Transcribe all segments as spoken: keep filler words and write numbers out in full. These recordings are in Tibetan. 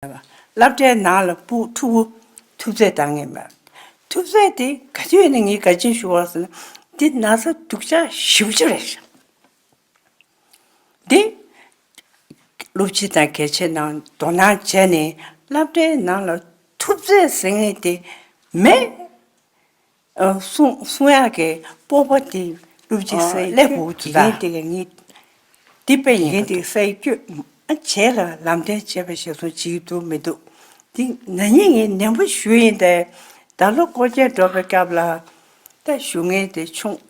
སློབ་གྲྭའི་ནང་ལ་སྤུ་ཕྲུ་གུ་ཐུབ་ཚད་བཏང་ངེས་མེད། ཐུབ་ཚད་དེ་ག་དུས་ནས་ངས་ག་ཅི་ཞུ་བ་ཟེར་ན། འདི་ན་ཚ་སྡུག་ཅག་ཞེ་པོ་ཅིག་རེད་ཤག་འདི་སློབ་སྤྱི་དང་གལ་ཆེ་ནང་དོ་སྣང་བྱས་ནས་སློབ་གྲྭའི་ནང་ལ་ཐུབ་ཚད་ཟེར་མཁན་དེ་མེད། ཨ། གསུང་གསུང་ཡག་གི་སྤོབས་པ་དེ་སློབ་སྤྱི་ཨ་སེ་སླེབས་ཡོད་དགོས་དུས་དགེ་རྒན་དེ་ག་ངས་འདི་དཔེ་ཡིན་དགེ་རྒན་དེ་སེ་སྐྱོད་ཨ་བྱས་ལ་ལམ་སྟོན་བྱས་པ་ཞིག་སོང་བྱེད་ཀྱི་འདུག་མི་འདུག་འདི་ན་ནིང་ངས་ནན་པོ་ཞུས་ཡིན་ཏེ། ད་ལོ་སྐོར་སྐྱོད་འགྲོ་བའི་སྐབས་ལ་ད་ཞུ་མཁན་དེ་ཆུང་།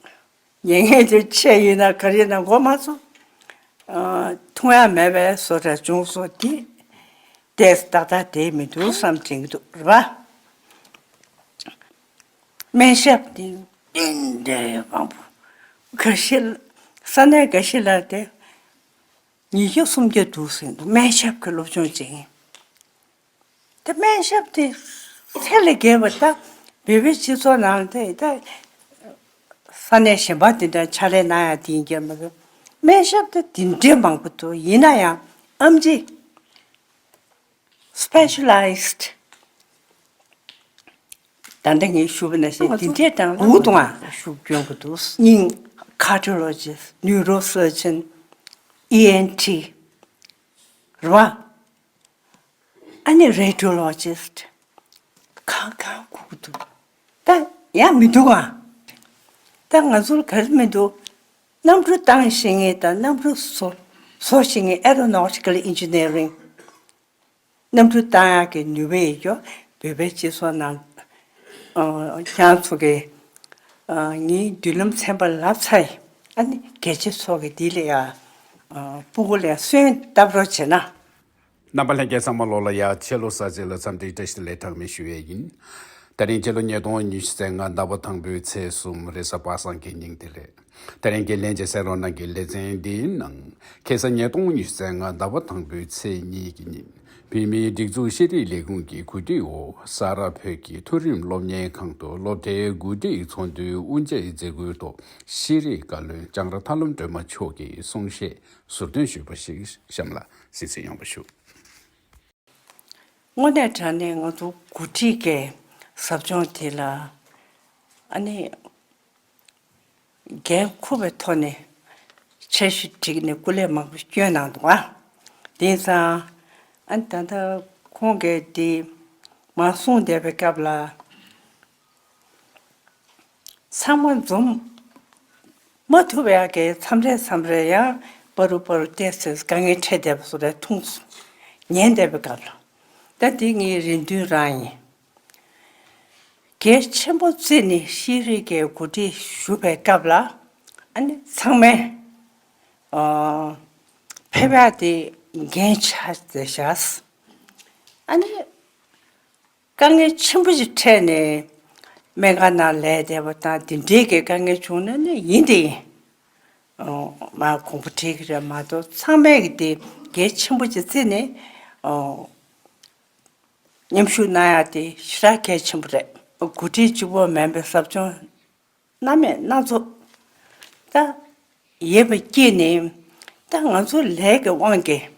ཉན་མཁན་དེ་ཆེ་ཡིན་ན་ག་རེ་ན་མགོ་མ་ཚོས། ཨ། འཐུང་ཡག་མེད་པའི་བཟོ་འདྲ་བྱུང་སོང་། དེ་ཏོག་ཙམ་ཏག་ཏག་བསྡད་མི་འདུག་བསམ་དྲན་གྱི་འདུག་རེད་པ། སྨན་ཞབས་དེ་ཏན་ཏན་མང་པོ་འགའ་ཤས། ས་གནས་འགའ་ཤས་ལ་དེ་ཉིས་བརྒྱ་སུམ་བརྒྱ་འདུག་ཟེར་འདུག་སྨན་ཞབས་ཀྱི་སློབ་སྦྱོང་བྱེད་མཁན། དེ་སྨན་ཞབས་དེ་ཚད་ལས་བརྒལ་བ། ད་བོད་པའི་སྤྱི་ཚོགས་ནང་དེ་ད་ས་གནས་གཞན་པ་དེ་འདྲ་ཕྱག་ལས་གནང་ཡག་དེ་ཡིན་གྱི་མ་གཏོགས། སྨན་ཞབས་དེ་དེ་འདྲའི་མང་པོ་འདུག་ཡིན་ན་ཡང་ཨེམ་ཆི་specialized། ད་ལྟ་ངས་ཞུས་པ་ནང་བཞིན་འདི་འདྲའི་གྲངས་ལ་དགུ་དང་ཤུགས་སྐྱོན་གྱི་འདུག་སྙིང་། cardiologist, neurosurgeon, E N T། རེད་པ། ཨ་ནི་radiologist། གང་གང་དགོས་ཀྱི་འདུག་ད་ཡང་མི་འདུག་ག་ད་ང་ཚོར་ག་རེ་མི་འདུག་གནམ་གྲུ་བཏང་ཤེས་མཁན་དང་གནམ་གྲུ་བཟོ་བཟོ་ཤེས་མཁན། aeronautical engineering། གནམ་གྲུ་བཏང་ཡག་གི་ནུས་པ་ཡོད་རྒྱུ་བོད་པའི་སྤྱི་ཚོགས་ནང་། ཨ། ཁྱེད་ཚོ་གིས། ཨ། ངའི་མདུན་ལམ་ཚན་པ་ལབ་ཚར་ཡིན། ཨ་ནི་རྒྱལ་སྤྱི་ཚོགས་ཀྱི་འདི་ལ་ཡ། ཨ། སྤུ་གུ་ལ་ཡ་སོན་བཏབ་རོགས་བྱེད་ན། རྣམ་པ་ལྷན་རྒྱས་ཚང་མ་ལོགས་ལ་ཡ་ཕྱི་ལོ་གསར་ཚེས་ལ་འཚམས་འདྲི་བཀྲ་ཤིས་བདེ་ལེགས་གྲངས་མེད་ཞུ་ཡས་ཡིན། དེ་རིང་ཕྱི་ལོ་ཉིས་སྟོང་ཉི་ཤུ་རྩ་ལྔ་ཟླ་བ་དང་པོའི་ཚེས་གསུམ་རེས་གཟའ་པ་སངས་ཀྱི་ཉིན་དེ་རེད། དེ་རིང་གི་ལན་ཅེ་གསན་རོགས་གནང་གི་ལེ་ཚན་འདིའི་ནང་། ཁ་སང་ཉིས་སྟོང་ཉི་ཤུ་རྩ་ལྔ་ཟླ་བ་དང་པོའི་ཚེས་གཉིས་ཀྱི་ཉིན། བོད་མིའི་སྒྲིག་འཛུགས་ཤེས་རིག་ལས་ཁུངས་ཀྱི་གོ་སྒྲིག་འོག་ས་རཱ་བོད་ཀྱི་མཐོ་རིམ་སློབ་གཉེར་ཁང་དུ་སློབ་གྲྭའི་གོ་སྒྲིག་ཚོགས་འདུའི་དབུ་འབྱེད་མཛད་སྒོའི་ཐོག་ཤེས་རིག་བཀའ་བློན་ལྕང་ར་ཐར་ལམ་སྒྲོལ་མ་མཆོག་གིས་གསུང་བཤད་ཟུར་འདོན་ཞུས་པ་ཞིག་གཤམ་ལ་གསན་གཟིགས་ཡོང་བ་ཞུ། དངོས་གནས་དྲང་གནས་ང་ཚོ་འགོ་ཁྲིད་ཀྱི་ཟབ་སྦྱོང་དེ་ལ་ཨ་ནི་འགན་འཁུར་བའི་ཐོག་ནས་འཆར་གཞི་བསྒྲིགས་ནས་སྐུ་ལས་མང་པོ་བསྐྱོན་གནང་འདུག་ཨ། དེང་སང་ཨ་ནི་ད་ལྟ་ཁོང་གིས་དེ་མར་གསུངས་བསྡད་པའི་སྐབས་ལ། ཚང་མ་འཛོམས་མ་ཐུབ་ཡག་གི་མཚམས་རེ་མཚམས་རེ་ཡང་པ་རུ་པ་རུ་ཏོག་ཙམ་དཀའ་ངལ་འཕྲད་བསྡད་པ་བཟོ་འདྲ་མཐོང་སོང་། ཉན་བསྡད་པའི་སྐབས་ལ། ད་དེ་ངའི་རེ་འདུན་རང་ཡིན། གལ་ཆེན་པོ་བརྩིས་ནས་ཤེས་རིག་གི་གོ་སྒྲིག་ཞུ་བའི་སྐབས་ལ། ཨ་ནི་ཚང་མས་ཨ་ཕེབས་ཡག་དེ་འགན་ཆགས་བསྡད་ཤག་ཨ་ནི། དཀའ་ངལ་ཆེན་པོ་ཞིག་འཕྲད་ནས་སྨན་ཁང་ནང་ལས་བསྡད་པ་དང་དེ་འདྲའི་གི་དཀའ་ངལ་བྱུང་ན་ནི་ཡིན་དེ་ཡིན། ཨོ། མར་གོང་བུ་འགྲིལ་གི་རེད་མ་གཏོགས་ཚང་མས་གི་དེ་གལ་ཆེན་པོ་ཞིག་བརྩིས་ནས། ཨོ། མཉམ་ཞུགས་གནང་ཡག་དེ་ཞེ་དྲག་གལ་ཆེན་པོ་རེད། འགོ་ཁྲིད་གཅིག་པོ་མིན་པའི་ཟབ་སྦྱོང་སྣ་མེད་སྣ་ཚོགས་ད་ཡོད་པ་སྐྱེས་ནས། ད་ང་ཚོ་ལས་ཀྱི་དབང་གིས་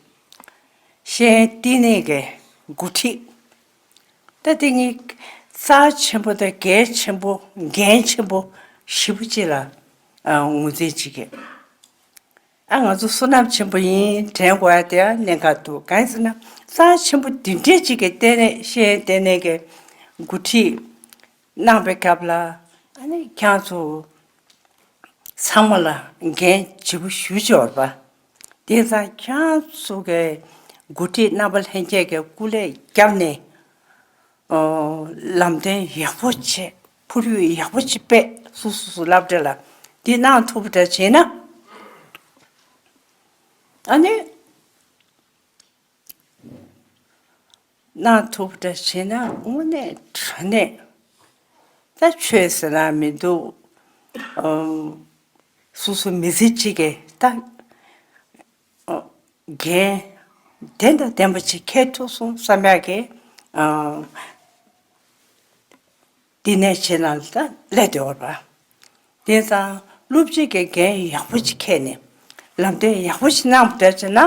ཤེས་ཡོན་བསྟི་གནས་ཀྱི་འགོ་ཁྲིད་ད་དེ་ངས་རྩ་ཆེན་པོ་དང་གལ་ཆེན་པོ་འགན་ཆེན་པོ་ཞེ་པོ་ཅིག་ལ་ངོས་འཛིན་བྱེད་ཀྱི། ཨ། ང་ཚོ་བསོད་ནམས་ཆེན་པོ་ཡིན་དྲན་དགོས་ཡ་དེ་ཡང་གནད་འགག་འདུག་གང་ཡིན་ཟེར་ན་རྩ་ཆེན་པོ་འདི་འདྲས་ཅིག་གི་ལྟེ་གནས་ཤེས་ཡོན་ལྟེ་གནས་ཀྱི་འགོ་ཁྲིད་གནང་པའི་སྐབས་ལ། ཨ་ནི་ཁྱེད་ཚོ་ཚང་མ་ལ་འགན་ལྗིད་པོ་ཞེ་པོ་ཅིག་ཡོད་རེད་པ། དེ་ཙང་ཁྱེད་ཚོ་གི་འགོ་ཁྲིད་རྣམ་པ་ལྷན་རྒྱས་ཀྱི་སྐུ་ལས་བརྒྱབ་ནས། ཨོ། ལམ་སྟོན་ཡག་པོ་བྱས། ཁོར་ཡུག་ཡག་པོ་ཅིག་སྤེལ། སོ་སོ་སོ་སློབ་གྲྭ་ལ་འདི་གནང་ཐུབ་པ་འདྲ་བྱས་ན། ཨ་ནི་གནང་ཐུབ་པ་འདྲ་བྱས་ན་དངོས་གནས་དྲང་གནས་ད་ཆོས་ཟེར་ན་མི་འདུག་ཨོ། སོ་སོ་མི་ཚེ་གཅིག་གི་ད། འགན་དེ་དང་ལྡན་པ་ཅིག་འཁྱེར་ཐུབ་སོང་བསམ་ཡག་གི། ཨ། འདི་ནས་བྱེད་ནང་ལ་སླེབས་བསྡད་ཡོད་པ། དེང་སང་སློབ་སྤྱི་གི་འགན་ཡག་པོ་ཅིག་འཁྱེར་ནས་ལམ་སྟོན་ཡག་པོ་ཞིག་གནང་བ་འདྲ་བྱས་ན། ཨ།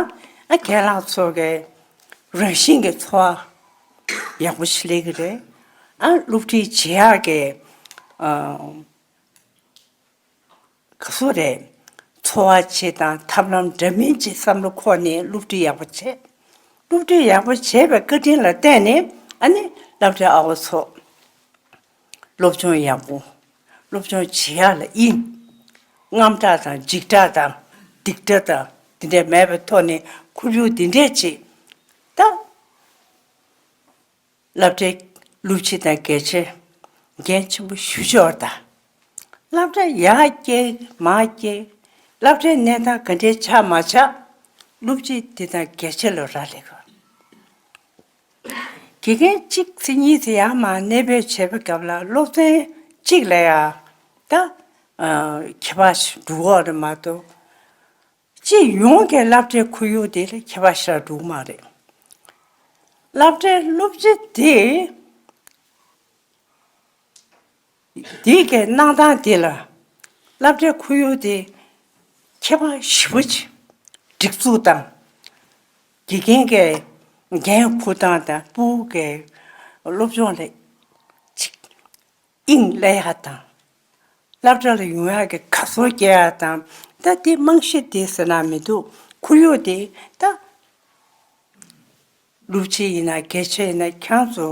རྒན་ལགས་ཚོ་གི་ རང་བཞིན་གྱི་འཚོ་བ་ཡག་པོ་ཞིག་སླེབས་ཀྱི་རེད། ཨ་སློབ་ཁྲིད་བྱེད་ཡག་གི་ཨ་ག་སུ་རེད། འཚོ་བ་བྱེད་དང་ཐབས་ལམ་འདྲ་མིན་གྱི་བསམ་བློ་འཁོར་ནས་སློབ་ཁྲིད་ཡག་པོ་བྱས། སློབ་ཁྲིད་ཡག་པོ་བྱས་པའི་བཀའ་དྲིན་ལ་བརྟེན་ནས་ཨ་ནི་སློབ་གྲྭའི་ཨ་བོ་ཚོ། སློབ་སྦྱོང་ཡག་པོ། སློབ་སྦྱོང་བྱེད་ཡག་ལ་དབྱིངས། དངངས་སྐྲག་དང་འཇིགས་སྐྲག་དང་སྡིག་སྐྲག་དང་དེ་འདྲ་མེད་པའི་ཐོག་ནས་ཁོར་ཡུག་འདི་འདྲས་ཅིག་ད། སློབ་གྲྭའི་སློབ་སྤྱི་དང་དགེ་ཆེ་འགན་ཆེན་པོ་ཞེ་པོ་ཅིག་ཡོད་རེད་ད། སློབ་གྲྭ་ཡར་སྐྱེལ་མར་སྐྱེལ། སློབ་གྲྭའི་གནས་སྟངས་ག་འདྲས་ཆགས་མ་ཆགས། སློབ་སྤྱི་དེ་དང་དགེ་ཆེ་ལ་རག་ལས་ཀྱི་རེད། དགེ་རྒན་གཅིག་ཚེ་གཉིས་ཚེ་ཡར་མར་གནས་སྤོས་བྱེད་པའི་སྐབས་ལ་སློབ་ཚན་གཅིག་ལ་ཡང་ད་ཨ་ཁྱད་པར་ཞིག་འགྲོ་གི་ཡོད་རེད་མ་གཏོགས། སྤྱི་ཡོངས་ཀྱི་སློབ་གྲྭའི་ཁོར་ཡུག་དེ་ལ་ཁྱད་པར་ཞེ་དྲག་འགྲོ་གི་མ་རེད། སློབ་གྲྭའི་སློབ་སྤྱི་དེ། དེ་གའི་གནང་སྟངས་དེ་ལ་སློབ་གྲྭའི་ཁོར་ཡུག་དེ་ཁྱད་པར་ཞེ་པོ་ཅིག་སྒྲིག་འཛུགས་དང་། དགེ་རྒན་གྱི་འགན་འཁུར་སྟངས་དང་ཕྲུ་གུ་གི་སློབ་སྦྱོང་ལ་ཅིག་དབྱིངས་སླེབས་ཡག་དང་། སློབ་གྲྭ་ལ་ཡོང་ཡག་གི་དགའ་ཚོར་སྐྱེ་ཡག་དང་། ད་དེ་རྨང་གཞི་དེ་ཟེར་ན་མི་འདུག་ཁོར་ཡུག་དེ་ད། སློབ་སྤྱི་ཡིན་ན་དགེ་ཆེ་ཡིན་ན་ཁྱེད་ཚོ་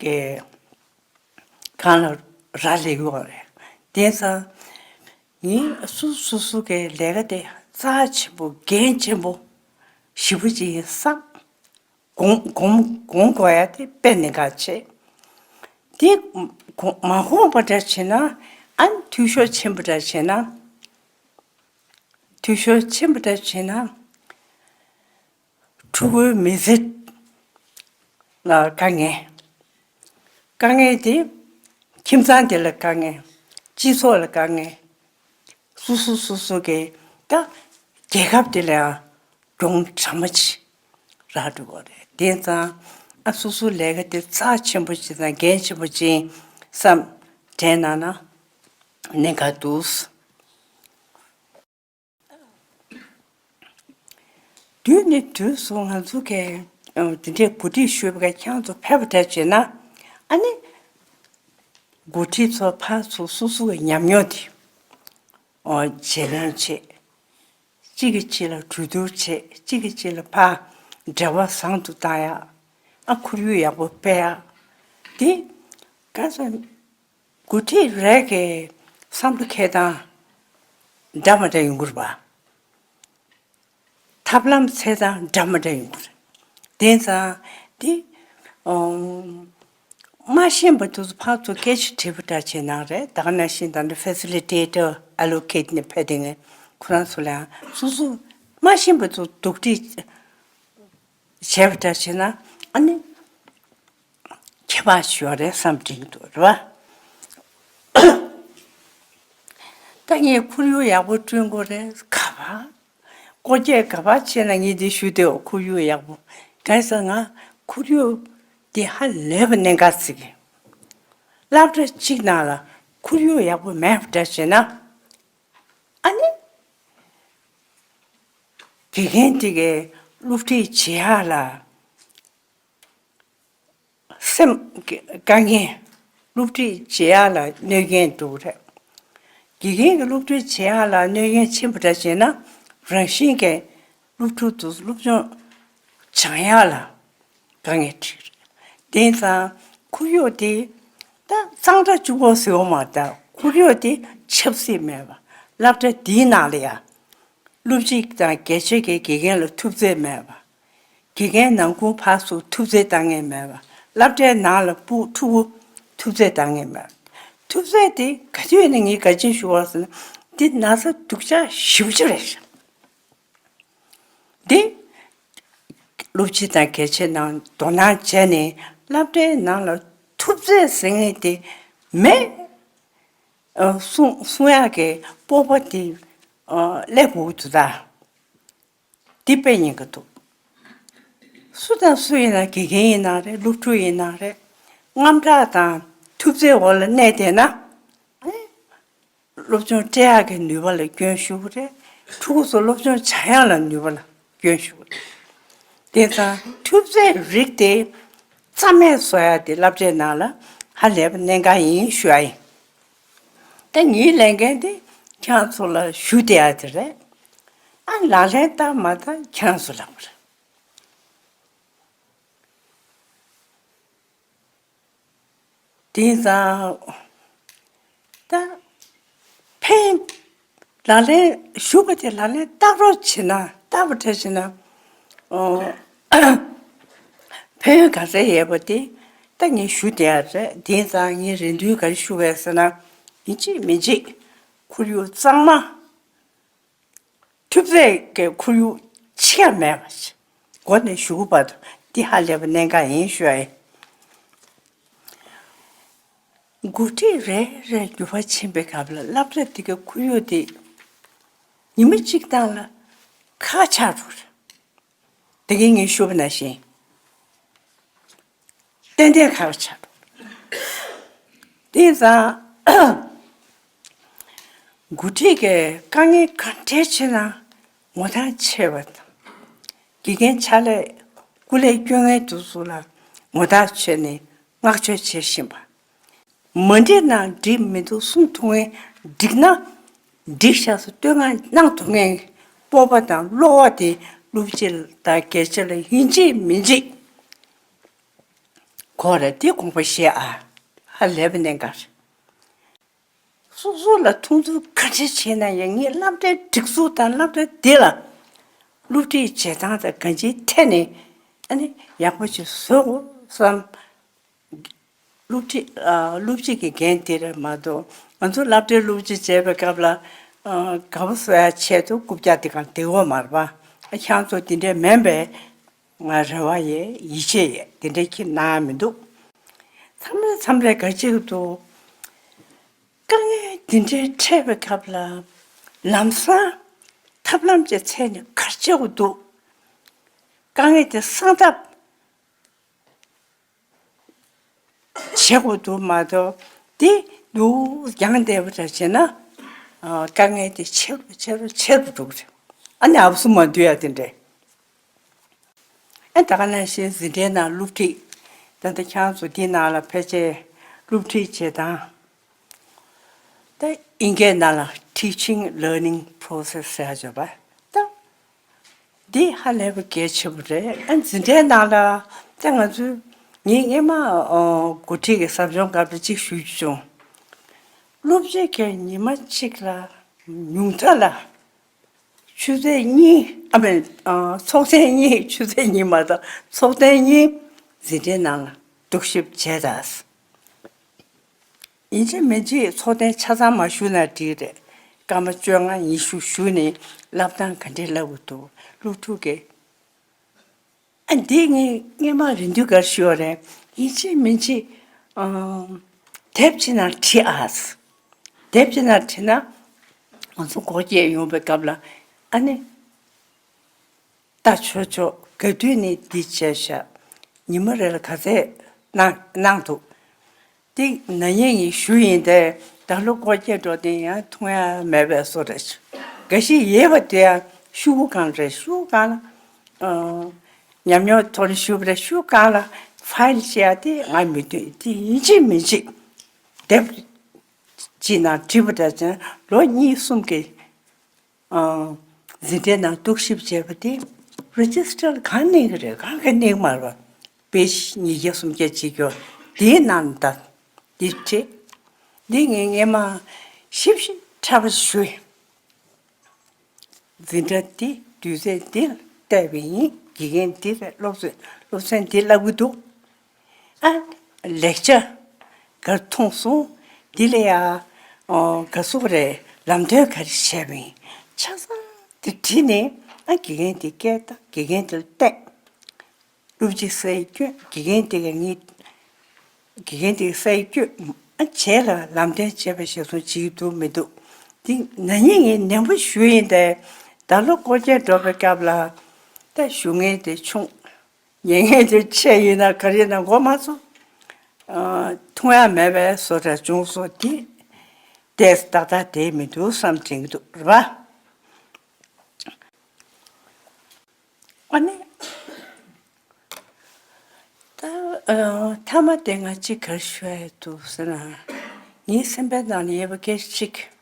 གི་གང་ལ་རག་ལས་ཡོད་རེད། དེང་སང་ངས་སོ་སོ་སོ་གི་ལས་ཀ་དེ་རྩ་ཆེན་པོ་འགན་ཆེན་པོ་ཞེ་པོ་ཅིག་ཡིན་བསམ། གོང་གོང་གོང་དགོས་ཡ་དེ་དཔེ་གནད་འགག་ཆེ། དེ་གོང་མ་གོང་པ་འདྲ་བྱས་ན། ཨ་ནི་འཐུས་ཤོར་ཆེན་པོ་འདྲ་བྱས་ན། འཐུས་ཤོར་ཆེན་པོ་འདྲ་བྱས་ན། ཕྲུ་གུའི་མི་ཚེ་ལ་དཀའ་ངལ། དཀའ་ངལ་དེ་ཁྱིམ་ཚང་དེ་ལ་དཀའ་ངལ། སྤྱི་ཚོགས་ལ་དཀའ་ངལ། སོ་སོ་སོ་སོ་གི་ད་རྒྱལ་ཁབ་དེ་ལ་ཡང་གྱོང་དྲག་མོ་ཅིག་རག་འགྲོ་གི་རེད། དེ་ཙང་ཨ་སོ་སོའི་ལས་ཀ་དེ་རྩ་ཆེན་པོ་ཅིག་དང་འགན་ཆེན་པོ་ཅིག་བསམ་དྲན་གནང་ན་གནད་འགག་འདུག་དུས་ནས་དུས་སུ་ང་ཚོ་གི་ཨ་དེ་འདྲའི་འགོ་ཁྲིད་ཞུ་བ་ཁྱེད་ཚོ་ཕེབས་པ་འདྲ་བྱས་ན། ཨ་ནི་འགོ་ཁྲིད་ཚོ་ཕར་ཚུར་སོ་སོ་གི་ཉམས་མྱོང་དེ་ཨོ་བརྗེ་ལེན་བྱེད། གཅིག་གིས་གཅིག་ལ་གྲོས་བསྡུར་བྱེད། གཅིག་གིས་གཅིག་ལ་ཕར་འབྲེལ་བ་བཟང་དུ་བཏང་ཡག་ཨ་ཁོར་ཡུག་ཡག་པོ་སྤེལ་ཡག་དེ་ག་ཚོད། འགོ་ཁྲིད་རེ་གི་བསམ་བློ་འཁྱེར་སྟངས་འདྲ་མི་འདྲ་ཡོང་གི་རེད་པ། ཐབས་ལམ་འཚོལ་སྟངས་འདྲ་མི་འདྲ་ཡོང་གི་རེད། དེ་ཙང་དེ་ཨོ་མ་ཤེས་པ་དེ་ཚོ་ཕར་ཚུར་སྐད་ཆ་དྲིས་པ་འདྲ་བྱས་ན་རེད། ད་ག་ནང་བཞིན་ད་ནི་ཕེ་སི་ལི་ཊེ་ཊར་ཨ་ལོ་ཀེ་ཊི་ནས་ཕེབས་དེ་ངས་ཁོ་རང་ཚོ་ལ་ཡང་སོ་སོ་མ་ཤེས་པ་ཚོ་འདུག་ཁྲིད་བྱས་པ་འདྲ་བྱས་ན་ཨ་ནི། ཁྱད་པར་ཞིག་ཡོད་རེད་བསམ་དྲན་གྱི་འདུག་རེད་བ། ད་ངས་ཁོར་ཡུག་ཡག་པོ་བསྐྲུན་དགོས་རེད། ག་པར་སྐོར་སྐྱོད་ག་པར་བྱས་ན་ངས་འདི་ཞུ་བདེའོ། ཁོར་ཡུག་ཡག་པོ་གང་ཟེར་ང་ཁོར་ཡུག་འདི་ཧ་ལས་པ་གནད་འགག་ཅིག་སློབ་གྲྭ་གཅིག་ནང་ལ་ཁོར་ཡུག་ཡག་པོ་མེད་པ་འདྲ་བྱས་ན་ཨ་ནི་དགེ་རྒན་དེ་གའི་སློབ་ཁྲིད་བྱེད་ཡག་ལ། སེམས་དཀའ་ངལ། སློབ་ཁྲིད་བྱེད་ཡག་ལ་གནོད་སྐྱོན་འདུག་རེད། དགེ་རྒན་གྱི་སློབ་ཁྲིད་བྱེད་ཡག་ལ་གནོད་སྐྱོན་ཆེན་པོ་འདྲ་བྱས་ན་རང་བཞིན་གྱི་སློབ་ཕྲུག་ཚོ་སློབ་སྦྱོང་སྦྱང་ཡག་ལ་དཀའ་ངལ་འཕྲད་རེད། དེང་སང་ཁོར་ཡུག་དེ་ད་གཙང་སྦྲ་གཅིག་པོ་ཟེར་བ་མ་གཏོགས་ཁོར་ཡུག་དེ་ཆབ་སྲིད་མེད་པ། སློབ་གྲྭ་དེའི་ནང་ལ་ཡ་སློབ་སྤྱི་དང་དགེ་ཆེ་གི་དགེ་རྒན་ལ་ཐུབ་ཚོད་མེད་པ། དགེ་རྒན་ནང་ཁུལ་ཕར་ཚུར་ཐུབ་ཚོད་བཏང་མཁན་མེད་པ། སློབ་གྲྭའི་ནང་ལ་ཕྲུ་ཕྲུ་གུ་ཐུབ་ཚོད་བཏང་མཁན་མེད་པ། ཐུབ་ཚོད་དེ་ག་དུས་ནས་ངས་ག་ཅི་ཞུ་བ་ཟེར་ན་འདི་ན་ཚ་སྡུག་ཅག་ཞེ་པོ་ཅིག་རེད། འདི་སློབ་སྤྱི་དང་དགེ་ཆེ་ནང་དོ་སྣང་བྱས་ནས་སློབ་གྲྭའི་ནང་ལ་ཐུབ་ཚོད་ཟེར་མཁན་དེ་མེད། ཨ་གསུང་གསུང་ཡག་གི་སྤོབས་པ་དེ་ཨ་སླེབས་དགོས་ཀྱི་འདུག་ད། འདི་དཔེ་ཉེན་ཁ་འདུག་སུ་དང་སུ་ཡིན་ན་དགེ་རྒན་ཡིན་ན་རེད། སློབ་ཕྲུག་ཡིན་ན་རེད། དངངས་སྐྲག་དང་ཐུབ་ཚོད་འོག་ལ་གནས་བསྡད་ན། ཨེ། སློབ་སྦྱོང་སྤྲད་ཡག་གི་ནུས་པ་ལ་སྐྱོན་ཞུགས་ཀྱི་རེད། ཕྲུ་གུ་ཚོ་སློབ་སྦྱོང་བྱ་ཡག་ལ་ནུས་པ་ལ་སྐྱོན་ཞུགས་ཀྱི་རེད། དེ་ཙང་ཐུབ་ཚད་རིགས་དེ་རྩ་མེད་བཟོ་ཡ་དེ་སློབ་གྲྭའི་ནང་ལ་ཧ་ལས་པ་གནད་འགག་ཡིན་ཞུ་ཡ་ཡིན། ད་ངའི་ལས་འགན་དེ་ཁྱེད་ཚོ་ལ་ཞུ་བསྡད་ཡ་དེ་རེད། ཨ་ལག་ལེན་བསྟར་མ་བསྟར་ཁྱེད་ཚོ་ལ་བར། དེང་སང་ད་ཕན་ལག་ལེན་ཞུ་བ་དེ་ལག་ལེན་བསྟར་རོགས་བྱེད་ན་བསྟར་བ་འདྲ་བྱེད་ན་ཨོ་ཕན་ཡོན་ག་ཚད་ཡོད་པ་དེ་ད་ངས་ཞུ་བསྡད་ཡ་རེད། དེང་སང་ངས་རེ་འདུན་ག་རེ་ཞུ་བས་ཟེར་ན་ཡིན་གཅིག་མིན་གཅིག་ཁོར་ཡུག་གཙང་མ། ཐུབ་ཚད་ཀྱི་ཁོར་ཡུག་ཕྱི་ཡ་མེད་པ་ཞིག་སྒོ་ནས་ཞུ་གི་བར་དུ་འདི་ཧ་ལས་པ་གནད་འགག་ཡིན་ཞུ་ཡ་ཡིན། འགོ་ཁྲིད་རེ་རེ་འགྱུར་བ་ཕྱིན་པའི་སྐབས་ལ་སློབ་གྲྭ་དེ་གའི་ཁོར་ཡུག་དེ་ཉི་མ་གཅིག་སྟེང་ལ་ཁག་ཆགས་འགྲོ་རེད། དེ་གའི་ངས་ཞུ་བ་ནང་བཞིན། ཏན་ཏན་ཁག་ཆགས་འགྲོ། དེང་སང་འགོ་ཁྲིད་ཀྱི་དཀའ་ངལ་ག་འདྲས་ཆེ་ན་ངོ་ཐག་ཆེ་བ་དང་། དགེ་རྒན་ཕྱག་ལས་སྐུ་ལས་སྐྱོན་མཁན་དེ་ཚོ་ལ་ངོ་ཐག་ཆོད་ནས་བསྔགས་བརྗོད་བྱེད་བཞིན་པ། མ་འགྲིག་ན་འགྲིག་མི་འདུག་གསུང་ཐུབ་མཁན། འགྲིག་ན་འགྲིག་ཤག་ཟེར་བསྟོད་བསྔགས་གནང་ཐུབ་མཁན་སྤོབས་པ་དང་བློ་བ་དེ་སློབ་སྤྱི་དང་དགེ་ཆེ་ལ་ཡིན་གཅིག་མིན་གཅིག་དགོས་རེད། དེ་དགོངས་པ་བཞེས་ཨ། ཧ་ལས་པ་གནད་འགག་རེད། སོ་སོ་ལ་མཐོང་ཚུལ་ག་འདྲ་བྱས་ན་ཡང་ངས་སློབ་གྲྭའི་སྒྲིག་འཛུགས་དང་སློབ་གྲྭ་འདི་ལ་སློབ་ཁྲིད་བྱེད་སྟངས་དང་གང་ཅིའི་ཐད་ནས་ཨ་ནི་ཡག་པོ་ཞིག་བཟོ་དགོས་བསམ། སློབ་ཁྲིད་ཨ་སློབ་སྤྱི་གི་འགན་དེ་རེད་མ་གཏོགས་ང་ཚོ་སློབ་གྲྭའི་སློབ་སྤྱི་བྱས་པའི་སྐབས་ལ་ཨ་དགའ་པོ་བཟོ་ཡ་ཆེད་དུ་རྐུབ་བཀྱག་དེ་གང་བསྡད་ཡོད་མ་རེད་པ། ཁྱེད་ཚོ་དེ་འདྲས་མིན་པས། ང་རེ་བ་ཡོད། ཡིད་ཆེས་ཡོད། དེ་འདྲའི་ཁྱི་ན་མི་འདུག་མཚམས་རེ་མཚམས་རེ་ག་ཅིག་འདུག་དཀའ་ངལ་འདི་འདྲའི་འཕྲད་པའི་སྐབས་ལ་ལམ་སང་ཐབས་ལམ་གྱི་ཚད་ནས་ག་རེ་བྱེད་དགོས་འདུག་དཀའ་ངལ་དེ་སངས་ཐབས་བྱེད་དགོས་འདུག་མ་གཏོགས་དེ་འདུག་རྒྱང་བསྡད་པ་འདྲ་བྱས་ན་ཨ་དཀའ་ངལ་དེ་ཆེ་རུ་ཆེ་རུ་ཆེ་རུ་འགྲོ་གི་རེད། ཨ་ནི་ཨབ་སུ་མ་འདུས་ཡ་དེ་འདྲས། ཨ་ད་ག་ནང་བཞིན་འཛིན་གྲྭའི་ནང་སློབ་ཁྲིད། ད་ལྟ་ཁྱེད་ཚོ་འདི་ནང་ལ་ཕལ་ཆེར་སློབ་ཁྲིད་བྱེད་སྟངས། ད་ཨིན་སྐད་ནང་ལ་Teaching Learning Process ཟེར་ཡ་བརྗོད་པ། ད་འདི་ཧ་ལས་པ་གལ་ཆེན་པོ་རེད། ཨ་འཛིན་གྲྭའི་ནང་ལ་ད་ང་ཚོས་ངས་སྔས་མ་ཨོ་འགོ་ཁྲིད་ཀྱི་ཟབ་སྦྱོང་སྐབས་ལ་གཅིག་ཞུ་རྒྱུ་བྱུང་། སློབ་སྤྱི་གིས་ཉི་མ་གཅིག་ལ་ཉུང་མཐའ་ལ་ཆུ་ཚོད་གཉིས་ཨ་མེད་ཨ་ཚོགས་ཐེངས་གཉིས། ཆུ་ཚོད་གཉིས་མ་གཏོགས་ཚོགས་ཐེངས་གཉིས་འཛིན་གྲྭའི་ནང་ལ་རྟོག་ཞིབ་བྱས་ད། ཡིན་གཅིག་མིན་གཅིག་ཚོགས་ཐེངས་ཆ་ཚང་མ་ཞུགས་ན་འགྲིག་རེད། སྐར་མ་བཅོ་ལྔ་ཉི་ཤུ་ཞུགས་ནས་བསླབ་སྟངས་ག་འདྲས་བསླབ་དགོས་འདུག་སློབ་ཕྲུག་གིས། ཨ་འདི་ངས་སྔས་མ་རེ་འདུན་ག་རེ་ཞུས་པ་རེད། ཡིན་གཅིག་མིན་གཅིག་ཨམ་དེབ་ཅིག་ནང་བྲིས་ཨ། དེབ་ཅིག་ནང་བྲིས་ན་ང་ཚོ་སྒོ་བརྒྱད་ཡོང་བའི་སྐབས་ལ་ཨ་ནི། ལྟ་ཆོག་ཆོག་ག་དུས་ནས་འདི་བྱས་ཤག་ཉི་མ་རེ་ལ་ག་ཚད་གནང་གནང་འདུག་དེ་ན་ནིང་ངས་ཞུས་ཡིན་ཏེ་ད་ལོ་སྐོར་སྐྱེལ་འགྲོ་དེ་ཡང་མཐོང་ཡ་མེད་པའི་བཟོ་འདྲ་ཞིག་འགའ་ཞིག་ཡོད་པ་དེ་ཡང་ཤོག་གུ་གང་རེད། ཤོག་གུ་གང་ལ་ཨ་ཉམས་མྱོང་ཐོག་ནས་ཞུས་པ་རེད། ཤོག་གུ་གང་ལ་ཕའིལ་བྱེད་ཡ་དེ་ང་མི་འདོད། དེ་ཡིན་གཅིག་མིན་གཅིག་དེབ་ཅིག་ནང་བྲིས་པ་འདྲ་ཅན་ལོ་གཉིས་གསུམ་གྱི། ཨང་། འཛིན་གྲྭའི་ནང་རྟོག་ཞིབ་བྱས་པ་དེ་རེ་ཇི་སི་ཊར་ལ་གང་གནོན་གྱི་རེད། གང་ག་གནོན་མ་རེད། པེ་ཇི་ཉིས་བརྒྱ་སུམ་བརྒྱ་བྱེད་རྒྱུ་དེའི་ནང་ད་འདི་བྲིས། འདི་ངས་སྔས་མ་ཞིབ་ཞིབ་ཕྲ་བ་ཞུས། འཛིན་གྲྭ་འདི་དུས་ཚོད་འདི་ལ་བལྟས་པ་ཡིན། དགེ་རྒན་འདི་ལ་སློབ་ཚན་སློབ་ཚན་འདི་བསླབ་ཀྱི་འདུག་ཨ། ལེགས་ཆ་ག་རེ་མཐོང་སོང་། འདི་ལ་ཡ་ཨོ་ག་སོག་རེད། ལམ་སྟོན་ག་རེ་བྱས་པ་ཡིན། ཆ་ཚང་དེ་བྲིས་ནས་ཨ་དགེ་རྒན་དེ་སྐད་བཏང་། དགེ་རྒན་དེ་ལ་བསྟན། སློབ་སྤྱི་སའི་སྐྱོན། དགེ་རྒན་དེ་ག་ངས་དགེ་རྒན་དེ་ག་སའི་སྐྱོན་ཨ་བྱས་ལ་ལམ་སྟོན་བྱས་པ་ཞེས་སོང་བྱེད་ཀྱི་འདུག་མི་འདུག་དེ་ན་ནིང་ངས་ནན་པོ་ཞུས་ཡིན་ཏེ། ད་ལོ་སྐོར་སྐྱེལ་འགྲོ་བའི་སྐབས་ལ་ད་ཞུ་མཁན་དེ་ཆུང་། ཉན་མཁན་དེ་ཆེ་ཡིན་ན་ག་རེ་ཡིན་ན་མགོ་མ་ཚོས། ཨ་མཐོང་ཡ་མེད་པའི་བཟོ་འདྲ་བྱུང་སོང་། དེ་ཏོག་ཙམ་ཏག་ཏག་བསྡད་མི་འདུག་བསམ་དྲན་གྱི་འདུག་རེད་པ། ཨ་ནི་ ཨ། མཐའ་མ་དེ་ང་གཅིག་ག་རེ་ཞུ་ཡ་འདུག་ཟེར་ན། ངའི་སེམས་པའི་ནང་ལ་ཡོད་པ་སྐད་ཆ་གཅིག་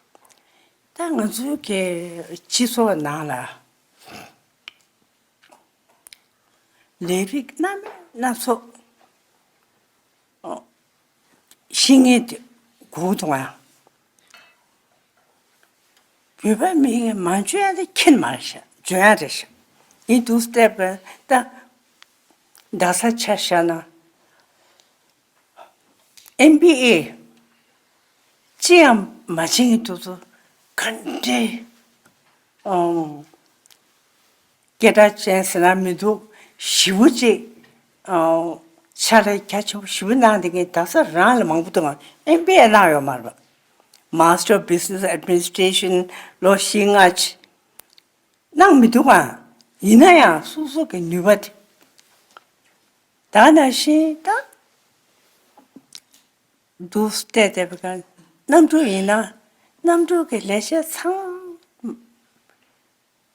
ད་ང་ཚོའི་གི་སྤྱི་ཚོགས་ནང་ལ་ལས་རིགས་སྣ་མིན་སྣ་ཚོགས་ཤེས་མཁན་དེ་དགོས་འདུག་ཨ། བོད་པ་མི་ཡིས་མ་འཇོན་ཡ་དེ་ཁྱེད་མ་རེད་ཤག་འཇོན་ཡ་རེད་ཤག་ཡིན་འདུག་བལྟས་པས་ད་རྡ་ས་ཆ་བཞག་ན། ཨེམ་བི་ཨེ་ཅི་ཡང་མ་བྱེད་མཁན་དེ་ཚོ་ག་འདྲའི་ཨང་སྐད་གྲགས་ཅན་ཟེར་ན་མི་འདུག་ཞེ་པོ་ཅིག་ཨང་ཕྱག་ལས་རྒྱ་ཆེན་པོ་ཞེ་པོ་གནང་བསྡད་མཁན་རྡ་ས་རང་ལ་མང་པོ་འདུག་ཨེམ་བི་ཨེ་གནང་ཡོད་མ་རེད་པ། Master of Business Administration ལོ་བཞི་ལྔ་ཅིག་གནང་མི་འདུག་ཨ། ཡིན་ན་ཡང་སོ་སོ་གི་ནུས་པ་དེ། ད་ནང་བཞིན་ད་འདུག་བལྟས་བསྡད་པའི་སྐབས་གནམ་གྲུ་ཡིན་ན་གནམ་གྲུ་གི་ལས་བྱེད་ཚང་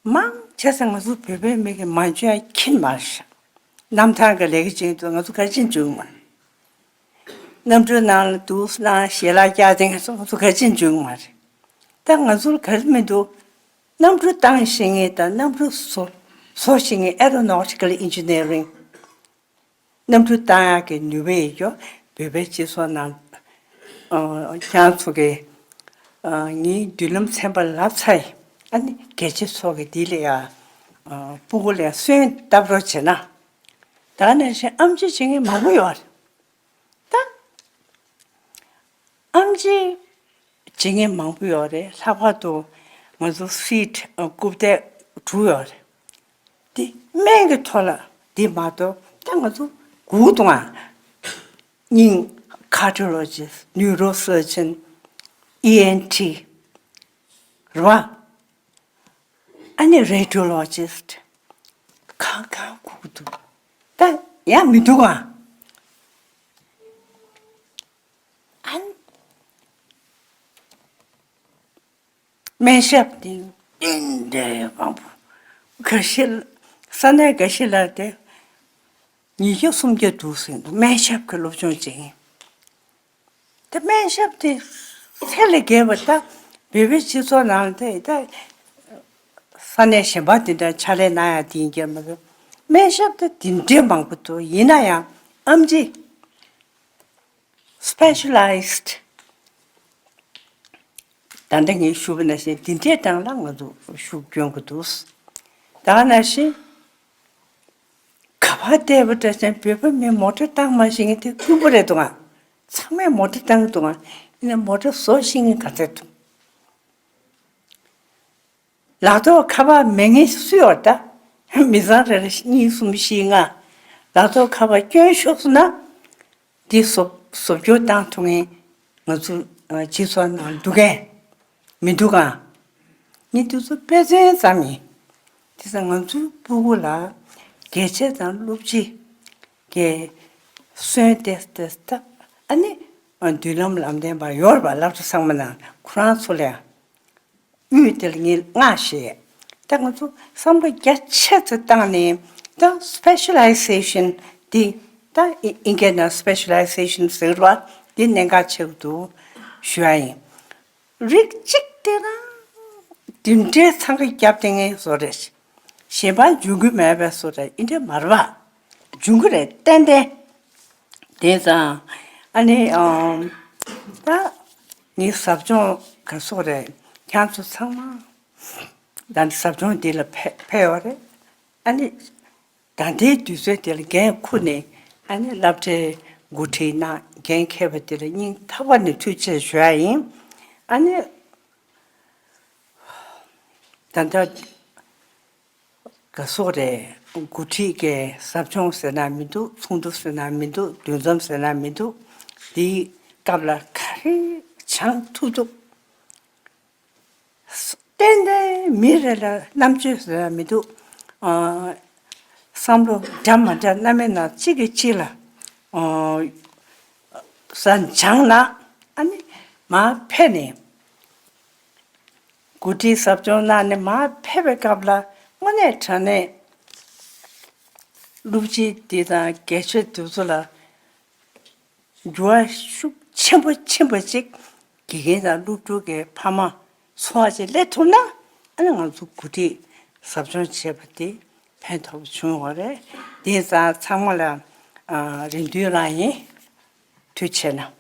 མ་བྱས་ཙང་ང་ཚོ་བོད་པའི་མི་གི་མ་འཇོན་ཡ་ཁྱེད་མ་རེད་ཤག་གནམ་ཐང་གི་ལས་ཀ་བྱེད་དུས་ང་ཚོ་ག་ཅིན་འཇུག་མ་རེད། གནམ་གྲུ་ནང་ལ་འདུག་ན་ཞལ་ལག་བཀྱག་དེ་ང་ཚོ་ང་ཚོ་ག་ཅིན་འཇུག་མ་རེད། ད་ང་ཚོར་ག་རེ་མི་འདུག་གནམ་གྲུ་བཏང་ཤེས་མཁན་དང་གནམ་གྲུ་བཟོ་བཟོ་ཤེས་མཁན་Aeronautical Engineering གནམ་གྲུ་བཏང་ཡག་གི་ནུས་པ་ཡོད་རྒྱུ་བོད་པའི་སྤྱི་ཚོགས་ནང་ཨ་ཁྱེད་ཚོ་གི་ཨ་ངའི་མདུན་ལམ་ཚན་པ་ལབ་ཚར་ཡིན། ཨ་ནི་རྒྱལ་སྤྱི་ཚོགས་ཀྱི་འདི་ལ་ཡ་ཨ་སྤུ་གུ་ལ་ཡ་སོན་བཏབ་རོགས་བྱས་ན། ད་ནང་བཞིན་ཨེམ་ཆི་བྱེད་མཁན་མང་པོ་ཡོད་རེད། ད་ཨེམ་ཆི་བྱེད་མཁན་མང་པོ་ཡོད་རེད། ལྷག་པར་དུ་ང་ཚོ་སིཊ་རྐུབ་སྟེགས་དྲུག་ཡོད་རེད། འདི་སྨན་གྱི་ཐོག་ལ་འདི་མ་གཏོགས་ད་ང་ཚོ་སྒུག་འདུག་ཨ། སྙིང་། Cardiologist, Neurosurgeon, ཨི་ཨེན་ཊི་རེད་བ། ཨ་ནི་Radiologist གང་གང་སྒུག་འདུག་ད་ཡང་མི་འདུག་ཨ། ཨ་ནི་སྨན་ཞབས་དེ་འདི་འདྲའི་མང་པོ་འགའ་ཤས་ས་གནས་འགའ་ཤས་ལ་དེ་ཉིས་བརྒྱ་སུམ་བརྒྱ་འདུག་ཟེར་འདུག་སྨན་ཞབས་ཀྱི་སློབ་སྦྱོང་བྱེད་མཁན། ད་སྨན་ཞབས་དེ་ཚད་ལས་བརྒལ་བ་ད་བོད་པའི་སྤྱི་ཚོགས་ནང་དེ་ད་ས་གནས་གཞན་པ་དེ་འདྲ་ཕྱག་ལས་གནང་ཡ་དེ་ཡིན་གྱི་མ་གཏོགས་སྨན་ཞབས་དེ་དེ་འདྲའི་མང་པོ་འདུག་ཡིན་ན་ཡང་ཨེམ་ཆི་Specialized ད་ལྟ་ངས་ཞུས་པ་ནང་བཞིན་འདི་འདྲའི་གྲས་ལ་ང་ཚོ་ཤུགས་སྐྱོན་དགོས་འདུག་ད་ནང་བཞིན་ག་པར་བལྟས་པ་འདྲ་ཅན་བོད་པ་མི་མོ་ཊ་བཏང་མ་ཤེས་མཁན་དེ་དཀོན་པོ་རེད་འདུག་ཨ། ཚང་མས་མོ་ཊ་བཏང་གི་འདུག་ཨ། ཡིན་ན་མོ་ཊ་བཟོ་ཤེས་མཁན་ག་ཚད་འདུག་ལག་ཐོག་ཁ་པར་མེད་མཁན་སུ་ཡོད་ད། མི་ཚང་རེ་རེ་གཉིས་གསུམ་བཞི་ལྔ། ལག་ཐོག་ཁ་པར་སྐྱོན་ཤོར་སོང་ན། འདི་བཟོ་བཟོ་བཅོས་བཏང་ཐུབ་མཁན་ང་ཚོ་ཨ་སྤྱི་ཚོགས་ནང་འདུག་གས་མི་འདུག་ག་ངས་འདི་ཚོ་དཔེ་མཚོན་ཙམ་ཡིན། དེ་ཙང་ང་ཚོའི་སྤུ་གུ་ལ་རྒྱལ་གཅེས་དང་སློབ་སྤྱི་གི་སོན་ཏེ་ཏེ་ད་ཨ་ནི་མདུན་ལམ་ལམ་སྟོན་པ་ཡོད་རེད་པ། སློབ་གྲྭ་ཚང་མ་ནང་ཁོ་རང་ཚོ་ལ་ཡང་དབུས་དེ་ལ་ངས་མངགས་བཞེས། ད་ང་ཚོ་བསམ་བློ་རྒྱ་ཆེ་ཙམ་བཏང་ནས་ད་སི་པེ་ཤ་ལའི་ཟེ་ཤན་འདི་ད་ཨི་ཨིན་སྐད་ནང་སི་པེ་ཤ་ལའི་ཟེ་ཤན་ཟེར་བ་འདི་གནད་འགག་ཆེ་བོ་འདུག་ཞུ་ཡ་ཡིན། རིགས་གཅིག་དེ་རང་འདི་འདྲའི་འཚང་ཁ་བརྒྱབ་བསྡད་མཁན་བཟོ་རེད། གཞན་པ་འཇོན་གྱི་མེད་པའི་བཟོ་འདྲ་ཨེ་འདྲ་མ་རེད་པ། འཇོན་གྱི་རེད་ཏན་ཏན། དེ་ཙང་ཨ་ནི་ཨམ་ད་ངའི་ཟབ་སྦྱོང་ག་སོགས་རེད། ཁྱེད་ཚོ་ཚང་མ་ད་ནི་ཟབ་སྦྱོང་འདི་ལ་ཕེབས་ཕེབས་ཡོད་རེད། ཨ་ནི་ད་ལྟའི་དུས་ཚོད་འདི་ལ་འགན་འཁུར་ནས་ཨ་ནི་སློབ་གྲྭའི་འགོ་ཁྲིད་གནང་འགན་འཁྱེར་བ་འདི་ལ་སྙིང་ཐག་པ་ནས་ཐུགས་རྗེ་ཆེ་ཞུ་ཡ་ཡིན། ཨ་ནི་ད་ལྟ་ག་སོགས་རེད། འགོ་ཁྲིད་ཀྱི་ཟབ་སྦྱོང་ཟེར་ན་མི་འདུག་ཚོགས་འདུ་ཟེར་ན་མི་འདུག་འདུ་འཛོམས་ཟེར་ན་མི་འདུག་དེའི་སྐབས་ལ་ག་རེ་སྦྱང་ཐུབ་ཐུབ། ཏན་ཏན་མི་རེ་ལ་རྣམ་དཔྱོད་ཟེར་ན་མི་འདུག་ཨ་བསམ་བློ་འདྲ་མ་འདྲ་སྣ་མིན་ན་གཅིག་གིས་གཅིག་ལ་ཨ་ས་སྦྱངས་ན་ཨ་ནི་མར་ཕེབས་ནས། འགོ་ཁྲིད་ཟབ་སྦྱོང་གནང་ནས་མར་ཕེབས་པའི་སྐབས་ལ་དངོས་གནས་དྲང་གནས་སློབ་སྤྱི་འདི་དང་དགེ་ཆོས་འདི་ཚོ་ལ་ འགྱུར་བ་ཤུགས་ཆེན་པོ་ཕྱིན་པ་ཅིག་དགེ་རྒན་དང་སློབ་ཕྲུག་གི་ཕ་མ་ཚོར་བ་ཅིག་སླེབས་ཐུབ་ན། ཨ་ནི་ང་ཚོ་འགོ་ཁྲིད་ཟབ་སྦྱོང་བྱས་པ་དེ་ཕན་ཐོགས་པ་བྱུང་བ་རེད། དེ་ཙང་ཚང་མ་ལ་ཨ་རེ་འདུན་རང་ཡིན། ཐུགས་རྗེ་གནང་།